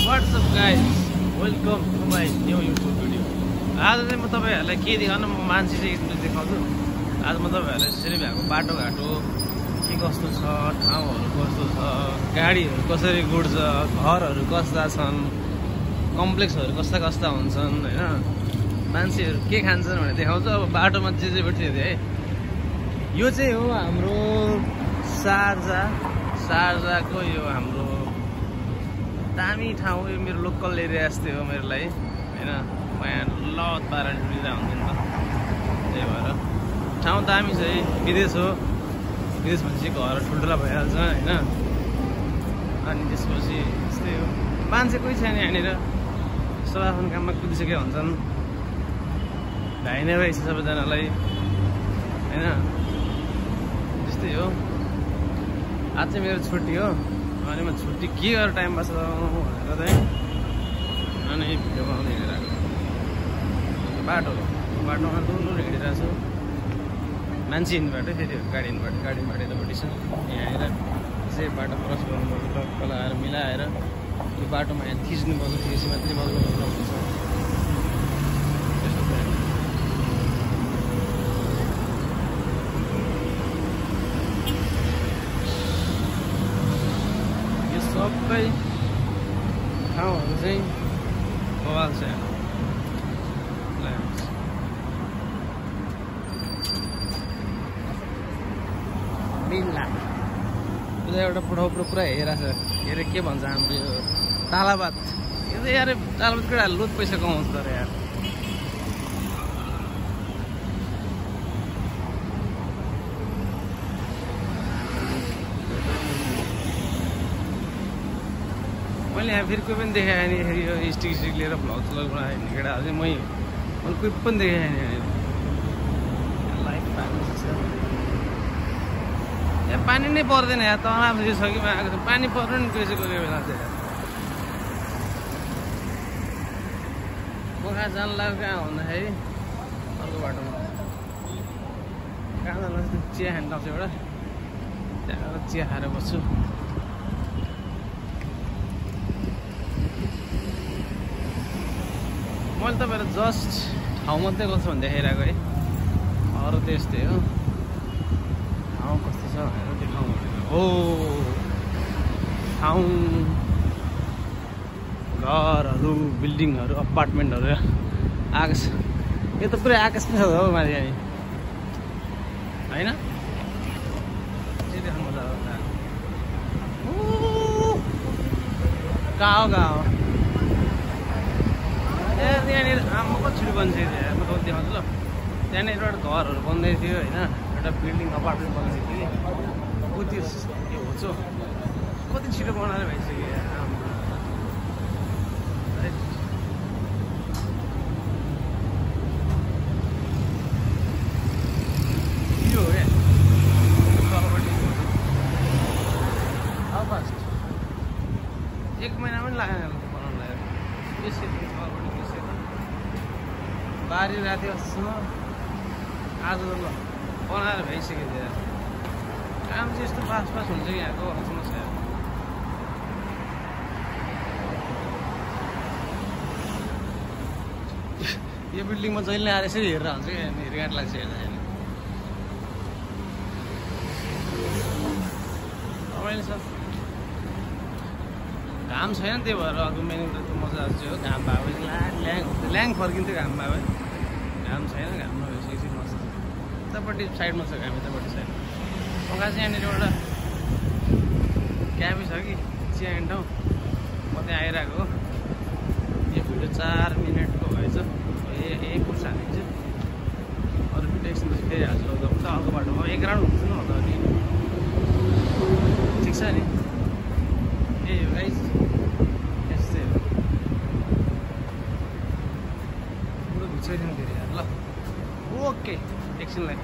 What's up guys? Welcome to my new YouTube video. आज चाहिँ म तपाईहरुलाई के देखाउन म मान्छे चाहिँ देखाउँछु। आज म तपाईहरुलाई यसरी भएको बाटोघाटो के कस्तो छ, ठाउँहरु कस्तो छ, गाडीहरु कसरी गुड्छ, घरहरु कस्ता छन्, कम्प्लेक्सहरु कस्ता कस्ता हुन्छन् हैन, मान्छेहरु के खान्छन् भनेर देखाउँछु। अब बाटोमा जे भेट्यो है। यो चाहिँ हो हाम्रो शारजाको यो हाम्रो दामी ठाउँ। यो मेरो लोकल एरिया जस्तै हो मेरो लागि हैन। म यहाँ लत पारा डुलिरहेको हुन्छ नि त, त्यही भएर ठाउँ दामी छ है। विदेश हो, विदेश भनेपछि घर ठुल्ठुला भइहाल्छ हैन। अनि त्यसपछि यस्तै हो, मान्छे कोही छैन यहाँनिर, सब आफ्नो काममा कुदिसकेका हुन्छन्। धाइने भएछ सबैजनालाई हैन। त्यस्तै हो। आज चाहिँ मेरो छुट्टी हो, अनि म छुट्टी के गरेर टाइम पास गरौँ भनेर चाहिँ अनि भिडियो बनाउँदै हिँडिरहेको। बाटोमा दूर हिँडिरहेको छु। मान्छे हिँड्नुबाट फेरि गाडी हिँड्नुबाट यतापट्टि छ। यहाँ आएर चाहिँ बाटो क्रस गर्नुपर्छ, टक्क लगाएर मिलाएर यो बाटोमा यहाँ थिच्नुपर्छ, थिचेपछि मात्रै बल्ल हुन्छ। सबै ठाउँहरु चाहिँ बवाल छ यहाँ। मिल्ला उता एउटा पुरा हेरेको छ। के अरे के भन्छ हाम्रो यो तालाबाद। यो चाहिँ यार तालाबाद केटा लुट पैसा कमाउँछ तर यार। मैले यहाँ फेरि कोही पनि देखाएँ नि, फेरि यो स्टिक लिएर भ्लग बनायो भने केटाहरू चाहिँ मैले कोही पनि देखाएँ नि। लाइफ पानी छ यहाँ, पानी नै पर्दैन यहाँ। तनाव छ कि आएको छ, पानी पर्नु नि कोही चाहिँ कोही बेला चाहिँ। पोखरा जानु लाग्यो कहाँ भन्दाखेरि अर्को बाटोमा कहाँ जानु लाग्छ, चिया खानु लाग्छ एउटा, त्यहाँबाट चिया खाएर बस्छु। मैले तपाईँलाई जस्ट ठाउँ मात्रै कस्तो भने देखाइरहेको है, अरू त्यस्तै हो। ठाउँ कस्तो छ भनेर देखाउँ भनेर हो। ठाउँ, घरहरू, बिल्डिङहरू, अपार्टमेन्टहरू आकाश, यो त पुरै आकाश पो छ हो माथि यहाँ होइन। के देखाउनु मजा आउँछ। कहाँ हो त्यहाँनिर आम्मा कति छिटो बन्छ। म त देखाउँछु ल। त्यहाँनिर एउटा घरहरू बन्दै थियो होइन, एउटा बिल्डिङ अपार्टमेन्ट बन्दै थियो कि त्यो होचो कति छिटो बनाएर भइसक्यो। यो हो क्या तलपट्टि फास्ट 1 महिना पनि लागेन बनाउनुलाई। यसरी बारिरहेको थियो आज त ल बनाएर भइसक्यो थियो। काम चाहिँ यस्तो फास्ट हुन्छ कि यहाँको समस्या। यो बिल्डिङमा जहिले आएर यसरी हेरेर हुन्छ कि रिगाट लाग्छ हेर्दा। रमाइलो छ, घाम छैन त्यही भएर अर्को मेन त मजा आउँछ हो। घाम भयो ल्याङ फर्किन्थ्यो, घाम भयो। घाम छैन, घाम नभइसकेपछि मस्त। यतापट्टि साइडमा छ घाम, यतापट्टि साइड पक्का चाहिँ यहाँनिर एउटा क्याफे छ कि चिया खाने ठाउँ। म त्यहाँ आइरहेको हो। यो भिडियो 4 मिनटको भएछ। यही पुग्छ हालिदिन्छु, अरू भिडियो एकछिनपछि फेरि हाल्छु। उता अर्को बाटोमा 1 राउन्ड हुन्छ न त अनि ठिक छ नि। ए हो गाइस, यस्तै हो। पुरो भिडियो फेरि ल। ओके एकछिनलाई